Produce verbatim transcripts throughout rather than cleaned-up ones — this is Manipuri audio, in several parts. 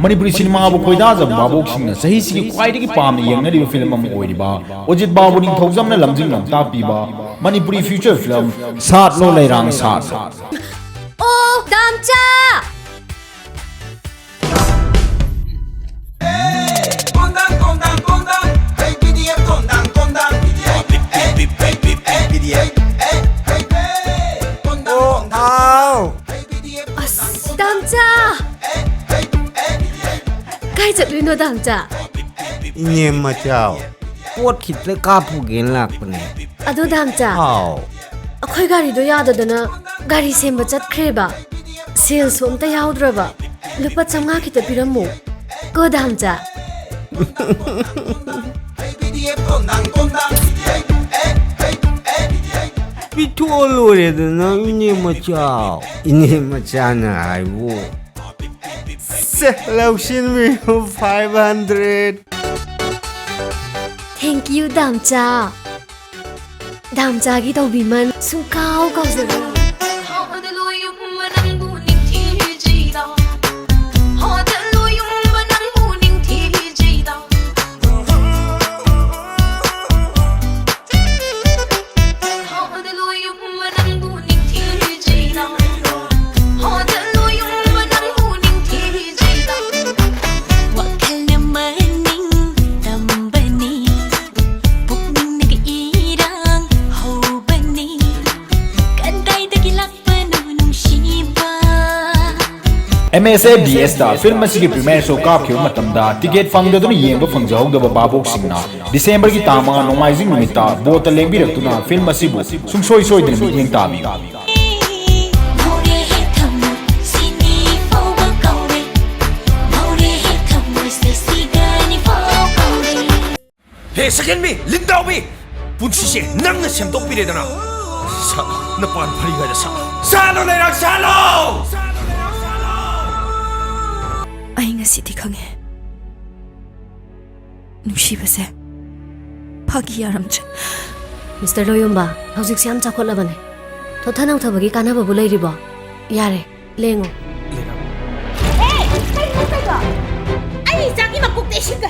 ꯃꯅꯤꯄꯨꯔꯤ ꯁꯤꯅꯦꯃꯥꯕꯨ ꯈꯣꯏꯗꯥꯖꯕ ꯚꯥꯕꯣꯛꯁꯤꯡꯅ ꯆꯍꯤꯁꯤꯒꯤ ꯈ꯭ꯋꯥꯏꯗꯒꯤ ꯄꯥꯝꯅ ꯌꯦꯡꯅꯔꯤꯕ ꯐꯤꯂꯝ ꯑꯃ ꯑꯣꯏꯔꯤꯕ ꯑꯣꯖꯤꯠ ꯕꯥꯕꯨ ꯅꯤꯡꯊꯧꯖꯝꯅ ꯂꯝꯖꯤꯡ ꯂꯝꯇꯥꯛꯄꯤꯕ ꯃꯅꯤꯄꯨꯔꯤ ꯐꯤꯆꯔ ꯐꯤꯂꯝ ꯁꯥꯠꯂꯣ ꯂꯩꯔꯥꯡ ꯁꯥꯠꯂꯣ꯫ ꯑꯣ, ꯗꯥꯝꯆꯥ! ꯑꯣ, ꯍꯥꯎ꯫ ꯑꯁ, ꯗꯥꯝꯆꯥ! ꯀꯥꯏ ꯆꯠꯂꯨꯏꯅꯣ, ꯗꯥꯝꯆꯥ? ꯏꯅꯦ ꯃꯆꯥꯎ, ꯄꯣꯠ ꯈꯤꯇ ꯀꯥꯞꯄꯨꯒꯦꯅ ꯂꯥꯛꯄꯅꯦ꯫ ꯑꯗꯣ, ꯗꯥꯝꯆꯥ, ꯍꯥꯎ꯫ ꯑꯩꯈꯣꯏ ꯒꯥꯔꯤꯗꯣ ꯌꯥꯗꯗꯅ ꯒꯥꯔꯤ ꯁꯦꯝꯕ ꯆꯠꯈ꯭ꯔꯦꯕ꯫ ꯁꯦꯜꯁꯨ ꯑꯝꯇ ꯌꯥꯎꯗ꯭ꯔꯕ꯫ ꯂꯨꯄꯥ ꯆꯥꯝꯃꯉꯥ ꯈꯤꯇ ꯄꯤꯔꯝꯃꯨ ꯀꯣ, ꯗꯥꯝꯆꯥ꯫ ꯄꯤꯊꯣꯛꯑ ꯂꯣꯏꯔꯦꯗꯅ, ꯏꯅꯦ ꯃꯆꯥꯎ꯫ ꯏꯅꯦ ꯃꯆꯥꯅ ꯍꯥꯏꯕꯨ꯫ ꯁꯦ, ꯂꯧꯁꯤꯟꯕꯤꯌꯨ, five hundred꯫ Thank you, ꯗꯥꯝꯆꯥ꯫ ꯗꯥꯝꯆꯥꯒꯤ ꯇꯧꯕꯤꯃꯜ ꯁꯨꯡꯀꯥꯎ ꯀꯥꯎꯖꯔꯣꯏ꯫ ꯋꯥꯈꯜꯅ ꯃꯅꯤꯡ ꯇꯝꯕꯅꯤ, ꯄꯨꯛꯅꯤꯡꯅꯒ ꯏꯔꯥꯡ ꯍꯧꯕꯅꯤ, ꯀꯗꯥꯏꯗꯒꯤ ꯂꯥꯛꯄꯅꯣ ꯅꯨꯡꯁꯤꯕ? ꯑꯦꯝ ꯑꯦꯁ ꯑꯦ ꯗꯤ ꯑꯦꯁꯇ ꯐꯤꯜꯝ ꯑꯁꯤꯒꯤ ꯄ꯭ꯔꯤꯃꯤꯌꯔ ꯁꯣ ꯀꯥꯞꯈꯤꯕ ꯃꯇꯝꯗ ꯇꯤꯀꯦꯠ ꯐꯪꯗꯗꯨꯅ ꯌꯦꯡꯕ ꯐꯪꯖꯍꯧꯗꯕ ꯚꯥꯕꯣꯛꯁꯤꯡꯅ ꯗꯤꯁꯦꯝꯕꯔꯒꯤ ꯇꯥꯡ ꯃꯉꯥ ꯅꯣꯡꯃꯥꯏꯖꯤꯡ ꯅꯨꯃꯤꯠꯇ ꯕꯣꯠꯇ ꯂꯦꯡꯕꯤꯔꯛꯇꯨꯅ ꯐꯤꯜꯝ ꯑꯁꯤꯕꯨ ꯁꯨꯡꯁꯣꯏ ꯁꯣꯏꯗꯅ ꯃꯤꯠꯌꯦꯡ ꯇꯥꯕꯤꯌꯨ꯫ ꯃꯧꯔꯦ ꯍꯦ ꯊꯃꯣꯏ ꯁꯤꯅꯤ ꯐꯥꯎꯕ ꯀꯧꯔꯦ, ꯃꯧꯔꯦ ꯍꯦ ꯊꯃꯣꯏꯁꯦ ꯁꯤꯒꯅꯤ ꯐꯥꯎ ꯀꯧꯔꯦ꯫ ꯍꯦ ꯁꯦꯀꯦꯟꯕꯤ, ꯂꯤꯟꯗꯥꯎꯕꯤ, ꯄꯨꯟꯁꯤꯁꯦ ꯅꯪꯅ ꯁꯦꯝꯗꯣꯛꯄꯤꯔꯦꯗꯅ꯫ ꯁꯥꯠꯂꯣ, ꯅꯄꯥꯟ ꯐꯔꯤꯉꯩꯗ ꯁꯥꯠꯂꯣ꯫ ꯁꯥꯠꯂꯣ, ꯂꯩꯔꯥꯛ ꯁꯥꯠꯂꯣ! ꯑꯩ ꯉꯁꯤꯗꯤ ꯈꯪꯉꯦ, ꯅꯨꯡꯁꯤꯕꯁꯦ ꯐꯥꯒꯤ ꯌꯥꯔꯝꯗ꯭ꯔꯦ꯫ ꯃꯤꯁꯇꯔ ꯂꯣꯌꯨꯝꯕ, ꯍꯧꯖꯤꯛꯁꯦ ꯌꯥꯝ ꯆꯥꯎꯈꯠꯂꯕꯅꯦ꯫ ꯊꯣꯠꯊ ꯅꯧꯊꯕꯒꯤ ꯀꯥꯟꯅꯕꯕꯨ ꯂꯩꯔꯤꯕꯣ? ꯌꯥꯔꯦ, ꯂꯦꯡꯉꯣ꯫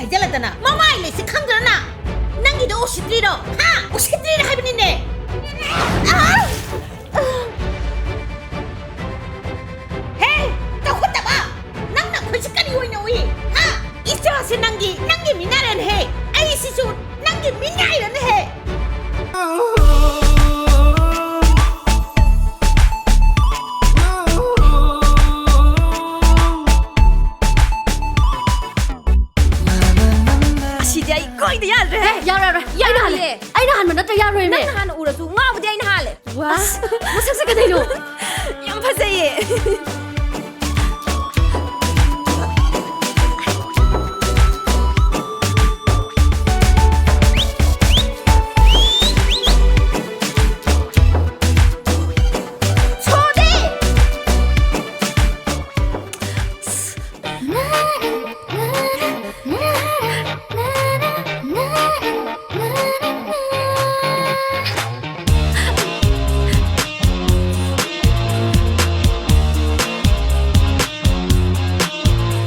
ꯍꯥꯏꯖꯜꯂꯗꯅ ꯃꯃꯥꯏ ꯂꯩꯁꯦ ꯈꯪꯗ꯭ꯔꯅ? ꯅꯪꯒꯤꯗꯣ ꯎꯁꯤꯠꯇ꯭ꯔꯤꯔꯣ? ꯍꯥ? ꯎꯁꯤꯠꯇ꯭ꯔꯤꯔ ꯍꯥꯏꯕꯅꯤꯅꯦ꯫ ꯑꯥ! ꯍꯦ, ꯆꯥꯎꯈꯠꯇꯕ! ꯅꯪꯅ ꯑꯩꯈꯣꯏꯁꯦ ꯀꯔꯤ ꯑꯣꯏꯅ ꯎꯏ? ꯍꯥ? ꯏꯆꯥꯁꯦ ꯅꯪꯒꯤ, ꯅꯪꯒꯤ ꯃꯤꯅꯥꯏꯔꯅꯦꯍꯦ! ꯑꯩꯁꯤꯁꯨ ꯅꯪꯒꯤ ꯃꯤꯅꯥꯏꯔꯅꯦꯍꯦ! ꯑꯁꯤꯗꯤ ꯑꯩ ꯀꯣꯏꯗ ꯌꯥꯗ꯭ꯔꯦ꯫ ꯑꯦ, ꯌꯥꯔꯣꯏ, ꯌꯥꯔꯣꯏ꯫ ꯑꯩꯅ ꯍꯥꯜꯂꯦ꯫ ꯌꯥꯔꯣꯏꯌꯦ꯫ ꯑꯩꯅ ꯍꯥꯟꯕ ꯅꯠꯇ꯭ꯔ ꯌꯥꯔꯣꯏꯃꯦ꯫ ꯅꯪꯅ ꯍꯥꯟꯅ ꯎꯔꯁꯨ ꯉꯥꯎꯕꯗꯤ ꯑꯩꯅ ꯍꯥꯜꯂꯦ꯫ ꯋꯥ, ꯑꯁ, ꯃꯁꯛꯁꯦ ꯀꯩꯗꯩꯅꯣ? ꯌꯥꯝ ꯐꯖꯩꯌꯦ꯫ ꯁꯣꯗꯤ!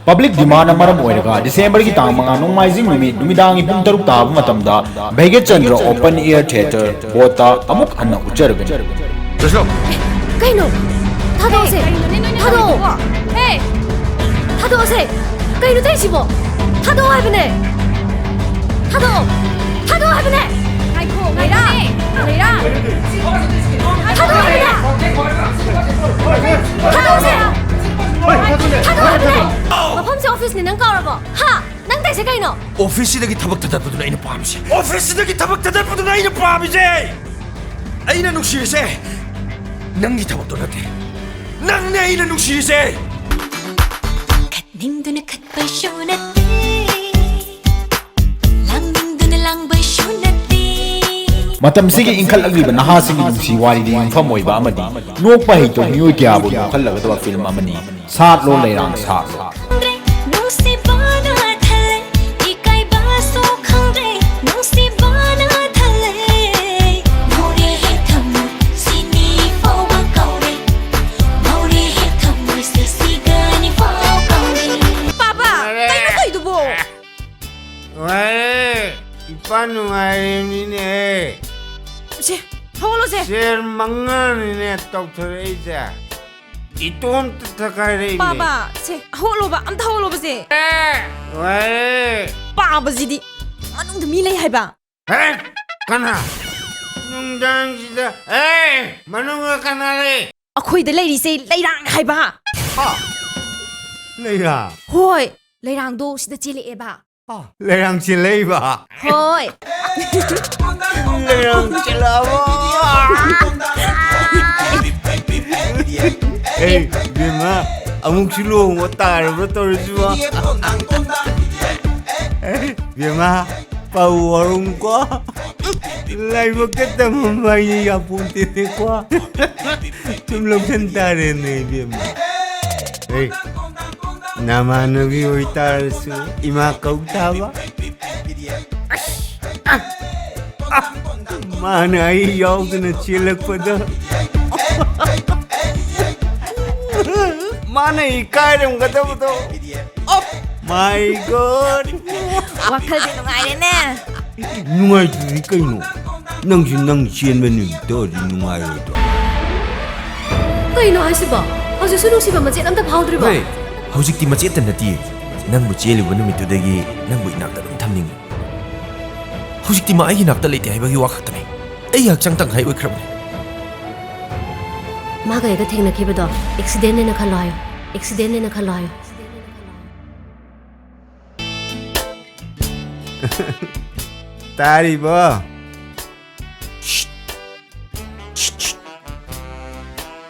ꯄꯕ꯭ꯂꯤꯛ ꯗꯤꯃꯥꯟꯅ ꯃꯔꯝ ꯑꯣꯏꯔꯒ ꯗꯤꯁꯦꯝꯕꯔꯒꯤ ꯇꯥꯡ ꯃꯉꯥ ꯅꯣꯡꯃꯥꯏꯖꯤꯡ ꯅꯨꯃꯤꯠ ꯅꯨꯃꯤꯗꯥꯡꯒꯤ ꯄꯨꯡ ꯇꯔꯨꯛ ꯇꯥꯕ ꯃꯇꯝꯗ ꯚꯩꯒ꯭ꯌꯆꯟꯗ꯭ꯔ ꯑꯣꯄꯟ ꯑꯦꯌꯔ ꯊꯤꯌꯦꯇꯔ ꯕꯣꯠꯇ ꯑꯃꯨꯛ ꯍꯟꯅ ꯎꯠꯆꯔꯒꯅꯤ꯫ ꯀꯩꯅꯣ? ꯊꯥꯗꯣꯛꯑꯁꯦ꯫ ꯊꯥꯗꯣꯛꯑꯣ꯫ ꯊꯥꯗꯣꯛꯑꯁꯦ꯫ ꯀꯩꯅꯣ ꯇꯧꯔꯤꯁꯤꯕꯣ? ꯊꯥꯗꯣꯛꯑꯣ ꯍꯥꯏꯕꯅꯦ꯫ ꯊꯥꯗꯣꯛꯑꯣ꯫ ꯊꯥꯗꯣꯛꯑꯣ ꯍꯥꯏꯕꯅꯦ꯫ ꯉꯥꯏꯈꯣ, ꯉꯥꯏꯔꯥ꯫ ꯉꯥꯏꯔꯥ꯫ ꯊꯥꯗꯣꯛꯑꯣ ꯍꯥꯏꯕꯅꯦ꯫ ꯊꯥꯗꯣꯛꯑꯣꯁꯦ꯫ ꯊꯥꯗꯣꯛꯑꯣ ꯍꯥꯏꯕꯅꯦ꯫ ꯃꯐꯝꯁꯦ ꯑꯣꯐꯤꯁꯅꯤ, ꯅꯪ ꯀꯥꯎꯔꯕꯣ? ꯍꯥ? ꯅꯪ ꯇꯧꯔꯤꯁꯦ ꯀꯩꯅꯣ? ꯑꯣꯐꯤꯁꯁꯤꯗꯒꯤ ꯊꯕꯛ ꯊꯥꯗꯠꯄꯗꯨꯅ ꯑꯩꯅ ꯄꯥꯝꯃꯤꯁꯦ꯫ ꯑꯣꯐꯤꯁꯁꯤꯗꯒꯤ ꯊꯕꯛ ꯊꯥꯗꯠꯄꯗꯨꯅ ꯑꯩꯅ ꯄꯥꯝꯃꯤꯁꯦ꯫ ꯑꯩꯅ ꯅꯨꯡꯁꯤꯔꯤꯁꯦ ꯅꯪꯒꯤ ꯊꯕꯛꯇꯣ ꯅꯠꯇꯦ꯫ ꯅꯪꯅꯦ ꯑꯩꯅ ꯅꯨꯡꯁꯤꯔꯤꯁꯦ꯫ ꯈꯠꯅꯤꯡꯗꯨꯅ ꯈꯠꯄꯁꯨ ꯅꯠꯇꯦ, ꯂꯥꯡꯅꯤꯡꯗꯨꯅ ꯂꯥꯡꯕꯁꯨ ꯅꯠꯇꯦ꯫ ꯃꯇꯝꯁꯤꯒꯤ ꯏꯟꯈꯠꯂꯛꯂꯤꯕ ꯅꯍꯥꯁꯤꯡꯒꯤ ꯅꯨꯡꯁꯤ ꯋꯥꯔꯤꯗ ꯌꯨꯝꯐꯝ ꯑꯣꯏꯕ ꯑꯃꯗꯤ ꯅꯣꯛꯄ ꯍꯩꯇꯕ ꯃꯤꯑꯣꯏ ꯀꯌꯥꯕꯨ ꯅꯣꯛꯍꯜꯂꯒꯗꯕ ꯐꯤꯂꯝ ꯑꯃꯅꯤ꯫ ꯁꯥꯠꯂꯣ ꯂꯩꯔꯥꯡ ꯁꯥꯠꯂꯣ꯫ ꯅꯨꯡꯁꯤꯕꯅ ꯊꯜꯂꯦ, ꯏꯀꯥꯏꯕꯁꯨ ꯈꯪꯗ꯭ꯔꯦ, ꯅꯨꯡꯁꯤꯕꯅ ꯊꯜꯂꯦ꯫ ꯉꯥꯎꯔꯦ ꯍꯦ ꯊꯃꯣꯏ, ꯁꯤꯅꯤ ꯐꯥꯎꯕ ꯀꯥꯎꯔꯦ꯫ ꯉꯥꯎꯔꯦ ꯍꯦ ꯊꯃꯣꯏꯁꯦ, ꯁꯤꯒꯅꯤ ꯐꯥꯎ ꯀꯥꯎꯔꯦ꯫ ꯄꯥꯕ, ꯀꯩꯅꯣ ꯇꯧꯏꯗꯨꯕꯣ? ꯏꯄꯥ ꯅꯨꯡꯉꯥꯏꯔꯤꯕꯅꯤꯅꯦ꯫ ꯁꯦ, ꯍꯧꯒꯠꯂꯣꯁꯦ꯫ ꯁꯦꯔ ꯃꯉꯥꯅꯤꯅꯦ ꯇꯧꯊꯔꯛꯏꯁꯦ꯫ ꯏꯇꯣꯝꯇ ꯊꯛꯈꯥꯏꯔꯛꯏꯅꯦ꯫ ꯄꯥꯕ, ꯁꯦ, ꯍꯧꯒꯠꯂꯣꯕ, ꯑꯝꯇ ꯍꯧꯒꯠꯂꯣꯕꯁꯦ꯫ ꯑꯦ, ꯅꯨꯡꯉꯥꯏꯔꯦ꯫ ꯄꯥꯕꯁꯤꯗꯤ ꯃꯅꯨꯡꯗ ꯃꯤ ꯂꯩ ꯍꯥꯏꯕ꯫ ꯍꯦ? ꯀꯅꯥ? ꯅꯨꯡꯗꯥꯡꯁꯤꯗ, ꯑꯦ, ꯃꯅꯨꯡꯗ ꯀꯅꯥ ꯂꯩ? ꯑꯩꯈꯣꯏꯗ ꯂꯩꯔꯤꯁꯦ ꯂꯩꯔꯥꯡ ꯍꯥꯏꯕ꯫ ꯍꯥ? ꯂꯩꯔꯥꯡ? ꯍꯣꯏ, ꯂꯩꯔꯥꯡꯗꯣ ꯁꯤꯗ ꯆꯦꯜꯂꯛꯑꯦꯕ꯫ ꯍꯥ? ꯂꯩꯔꯥꯡ ꯆꯦꯜꯂꯛꯏꯕ? ꯍꯣꯏ꯫ ꯂꯩꯔꯥꯡ ꯆꯦꯜꯂꯛꯑꯕꯣ? ꯑꯦ, ꯕꯦꯝꯃ, ꯑꯃꯨꯛꯁꯨ ꯂꯨꯍꯣꯡꯕ ꯇꯥꯔꯕ꯭ꯔꯥ ꯇꯧꯔꯤꯁꯤꯕꯣ? ꯑꯦ, ꯕꯦꯝꯃ, ꯄꯥꯎ ꯋꯥꯔꯨꯝꯀꯣ꯫ ꯂꯥꯏꯕꯛꯇ ꯇꯝꯃꯝꯕ ꯍꯥꯏꯁꯦ ꯌꯥꯄꯣꯟꯇꯦꯅꯦꯀꯣ꯫ ꯁꯨꯝ ꯂꯧꯁꯟ ꯇꯥꯔꯦꯅꯦ, ꯏꯕꯦꯝꯃ꯫ ꯑꯦ, ꯅꯃꯥꯟꯅꯕꯤ ꯑꯣꯏꯇꯥꯔꯁꯨ ꯏꯃꯥ ꯀꯧ ꯇꯥꯕ꯫ ꯃꯥꯅ ꯑꯩ ꯌꯥꯎꯗꯅ ꯆꯦꯜꯂꯛꯄꯗ ꯃꯥꯅ ꯏꯀꯥꯏꯔꯝꯒꯗꯕꯗꯣ꯫ Oh my God! ꯋꯥꯈꯜꯁꯦ ꯅꯨꯡꯉꯥꯏꯔꯦꯅꯦ꯫ ꯅꯨꯡꯉꯥꯏꯇ꯭ꯔꯗꯤ ꯀꯩꯅꯣ? ꯅꯪꯁꯨ ꯅꯪ ꯆꯦꯟꯕ ꯅꯨꯃꯤꯠꯇ ꯑꯣꯏꯔꯗꯤ ꯅꯨꯡꯉꯥꯏꯔꯣꯏꯗ꯭ꯔꯣ? ꯀꯩꯅꯣ ꯍꯥꯏꯁꯤꯕꯣ? ꯍꯧꯖꯤꯛꯁꯨ ꯅꯨꯡꯁꯤꯕ ꯃꯆꯦꯠ ꯑꯝꯇ ꯐꯥꯎꯗ꯭ꯔꯤꯕꯣ? ꯍꯦ, ꯍꯧꯖꯤꯛꯇꯤ ꯃꯆꯦꯠꯇ ꯅꯠꯇꯤꯌꯦ꯫ ꯅꯪꯕꯨ ꯆꯦꯜꯂꯨꯕ ꯅꯨꯃꯤꯠꯇꯨꯗꯒꯤ ꯅꯪꯕꯨ ꯏꯅꯥꯛꯇ ꯑꯗꯨꯝ ꯊꯝꯅꯤꯡꯉꯤ꯫ ꯍꯧꯖꯤꯛꯇꯤ ꯃꯥ ꯑꯩꯒꯤ ꯅꯥꯛꯇ ꯂꯩꯇꯦ ꯍꯥꯏꯕꯒꯤ ꯋꯥ ꯈꯛꯇꯅꯤ꯫ ꯑꯩꯒꯤ ꯍꯛꯆꯥꯡ ꯇꯪꯈꯥꯏ ꯑꯣꯏꯈ꯭ꯔꯕꯅꯤ꯫ ꯃꯥꯒ ꯑꯩꯒ ꯊꯦꯡꯅꯈꯤꯕꯗꯣ ꯑꯦꯛꯁꯤꯗꯦꯟꯅꯦꯅ ꯈꯜꯂꯣ ꯍꯥꯏꯌꯣ꯫ ꯑꯦꯛꯁꯤꯗꯦꯟꯅꯦꯅ ꯈꯜꯂꯣ ꯍꯥꯏꯌꯣ꯫ ꯇꯥꯔꯤꯕꯣ?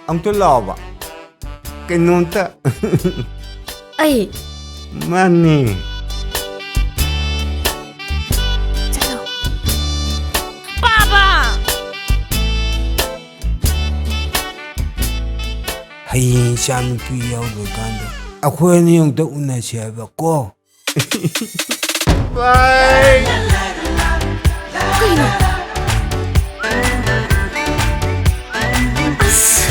ꯑꯝꯇ ꯂꯥꯛꯑꯣꯕ꯫ ꯀꯩꯅꯣꯝꯇ꯫ ꯑꯩ꯫ ꯃꯥꯅꯤ꯫ ꯆꯠꯂꯣ꯫ ꯄꯥꯕ! ꯍꯌꯦꯡ ꯏꯆꯥ ꯅꯨꯄꯤ ꯌꯥꯎꯗ꯭ꯔꯀꯥꯟꯗ ꯑꯩꯈꯣꯏ ꯑꯅꯤ ꯑꯃꯨꯛꯇ ꯎꯅꯁꯤ ꯍꯥꯏꯕ ꯀꯣ꯫ ꯕꯥꯏ꯫ ꯀꯩꯅꯣ? ꯑꯁ꯫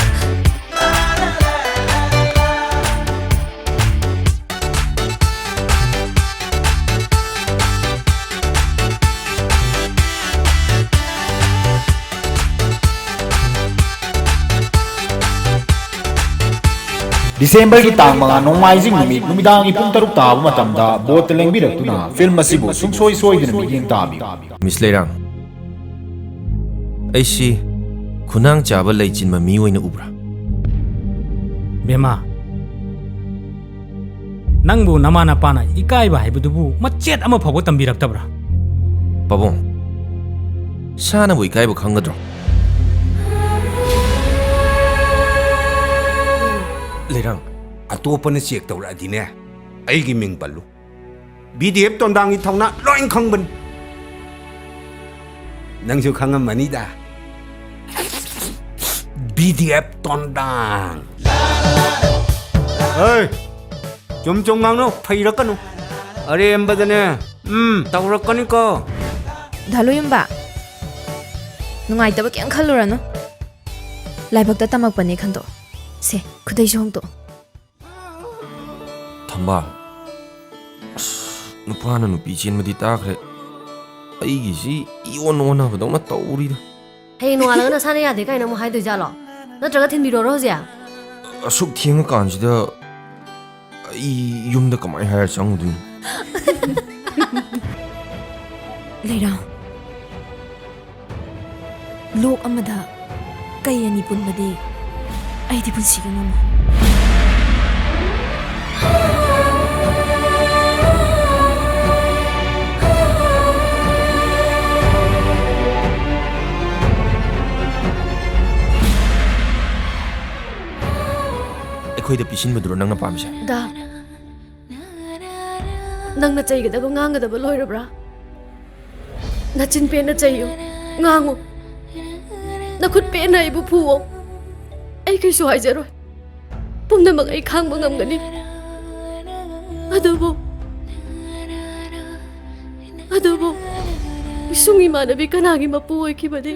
ꯗꯤꯁꯦꯝꯕꯔꯒꯤ ꯇꯥꯡ ꯃꯉꯥ ꯅꯣꯡꯃꯥꯏꯖꯤꯡ ꯅꯨꯃꯤꯠ ꯅꯨꯃꯤꯗꯥꯡꯒꯤ ꯄꯨꯡ ꯇꯔꯨꯛ ꯇꯥꯕ ꯃꯇꯝꯗ ꯕꯣꯠꯇ ꯂꯦꯡꯕꯤꯔꯛꯇꯨꯅ ꯐꯤꯜꯝ ꯑꯁꯤꯕꯨ ꯁꯨꯡꯁꯣꯏ ꯁꯣꯏꯗꯅ ꯃꯤꯠꯌꯦꯡ ꯇꯥꯕꯤꯌꯨ꯫ ꯃꯤꯁ ꯂꯩꯔꯥꯡ, ꯑꯩꯁꯤ ꯈꯨꯅꯥꯡ ꯆꯥꯕ ꯂꯩ ꯆꯤꯟꯕ ꯃꯤ ꯑꯣꯏꯅ ꯎꯕ꯭ꯔꯥ? ꯕꯦꯃꯥ, ꯅꯪꯕꯨ ꯅꯃꯥ ꯅꯄꯥꯅ ꯏꯀꯥꯏꯕ ꯍꯥꯏꯕꯗꯨꯕꯨ ꯃꯆꯦꯠ ꯑꯃ ꯐꯥꯎꯕ ꯇꯝꯕꯤꯔꯛꯇꯕ꯭ꯔꯥ? ꯄꯥꯕꯨꯡ, ꯁꯥꯅꯕꯨ ꯏꯀꯥꯏꯕ ꯈꯪꯒꯗ꯭ꯔꯣ? ꯂꯩꯔꯥꯡ, ꯑꯇꯣꯞꯄꯅ ꯆꯦꯛ ꯇꯧꯔꯛꯑꯗꯤꯅꯦ, ꯑꯩꯒꯤ ꯃꯤꯡ ꯄꯜꯂꯨ꯫ ꯕꯤ ꯗꯤ ꯑꯦꯐ ꯇꯣꯟꯗꯥꯡꯒꯤ ꯊꯧꯅꯥ ꯂꯣꯏ ꯈꯪꯕꯅꯤ꯫ ꯅꯪꯁꯨ ꯈꯪꯉꯝꯃꯅꯤꯗ꯫ B D F ꯇꯣꯟꯗꯥꯡ꯫ ꯍꯩ! ꯆꯨꯝ ꯆꯨꯝ ꯉꯥꯡꯅꯧ, ꯐꯩꯔꯛꯀꯅꯨ꯫ ꯑꯔꯦꯝꯕꯗꯅꯦ, ꯎꯝ, ꯇꯧꯔꯛꯀꯅꯤꯀꯣ꯫ ꯗꯥ ꯂꯣꯌꯨꯝꯕ, ꯅꯨꯡꯉꯥꯏꯇꯕ ꯀꯩꯝ ꯈꯜꯂꯨꯔꯅꯨ꯫ ꯂꯥꯏꯕꯛꯇ ꯇꯝꯃꯛꯄꯅꯦ ꯈꯟꯗꯣꯛꯑꯣ꯫ ꯁꯦ, ꯈꯨꯗꯩꯁꯨ ꯍꯣꯡꯗꯣꯛꯑꯣ꯫ ꯊꯝꯕꯥꯜ, ꯑꯁ, ꯅꯨꯄꯥꯅ ꯅꯨꯄꯤ ꯆꯦꯟꯕꯗꯤ ꯇꯥꯈ꯭ꯔꯦ꯫ ꯑꯩꯒꯤꯁꯤ ꯏꯑꯣꯟ ꯑꯣꯟꯅꯕꯗꯧꯅ ꯇꯧꯔꯤꯗ꯫ ꯍꯌꯦꯡ ꯅꯣꯡꯉꯥꯜꯂꯒ ꯅꯁꯥꯅ ꯌꯥꯗꯦ ꯀꯥꯏꯅ ꯑꯃꯨꯛ ꯍꯥꯏꯗꯣꯏꯖꯥꯠꯂꯣ? ꯅꯠꯇ꯭ꯔꯒ ꯊꯤꯟꯕꯤꯔꯣꯔꯣ ꯍꯧꯖꯤꯛ? ꯑꯁꯨꯛ ꯊꯦꯡꯉꯀꯥꯟꯁꯤꯗ ꯑꯩ ꯌꯨꯝꯗ ꯀꯃꯥꯏꯅ ꯍꯥꯏꯔ ꯆꯪꯉꯨꯗꯣꯏꯅꯣ? ꯂꯩꯔꯥꯡ, ꯂꯣꯛ ꯑꯃꯗ ꯀꯩ ꯑꯅꯤ ꯄꯨꯟꯕꯗꯤ ꯑꯩꯗꯤ ꯄꯨꯟꯁꯤꯒꯤ ꯉꯝꯃꯣꯏ꯫ ꯑꯩꯈꯣꯏꯗ ꯄꯤꯁꯤꯟꯕꯗꯨꯔꯣ ꯅꯪꯅ ꯄꯥꯝꯃꯤꯁꯦ? ꯗꯥ, ꯅꯪꯅ ꯆꯩꯒꯗꯕ ꯉꯥꯡꯒꯗꯕ ꯂꯣꯏꯔꯕ꯭ꯔꯥ? ꯅꯆꯤꯟ ꯄꯦꯟꯅ ꯆꯩꯌꯨ, ꯉꯥꯡꯉꯨ꯫ ꯅꯈꯨꯠ ꯄꯦꯟꯅ ꯑꯩꯕꯨ ꯐꯨꯋꯣ꯫ ꯑꯩ ꯀꯩꯁꯨ ꯍꯥꯏꯖꯔꯣꯏ꯫ ꯄꯨꯝꯅꯃꯛ ꯑꯩ ꯈꯥꯡꯕ ꯉꯝꯒꯅꯤ꯫ ꯑꯗꯨꯕꯨ, ꯑꯗꯨꯕꯨ, ꯏꯁꯨꯡ ꯏꯃꯥꯟꯅꯕꯤ ꯀꯅꯥꯒꯤ ꯃꯄꯨ ꯑꯣꯏꯈꯤꯕꯗꯤ?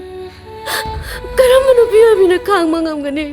ꯀꯔꯝꯕ ꯅꯨꯄꯤ ꯑꯣꯏꯕꯤꯅ ꯈꯥꯡꯕ ꯉꯝꯒꯅꯤ?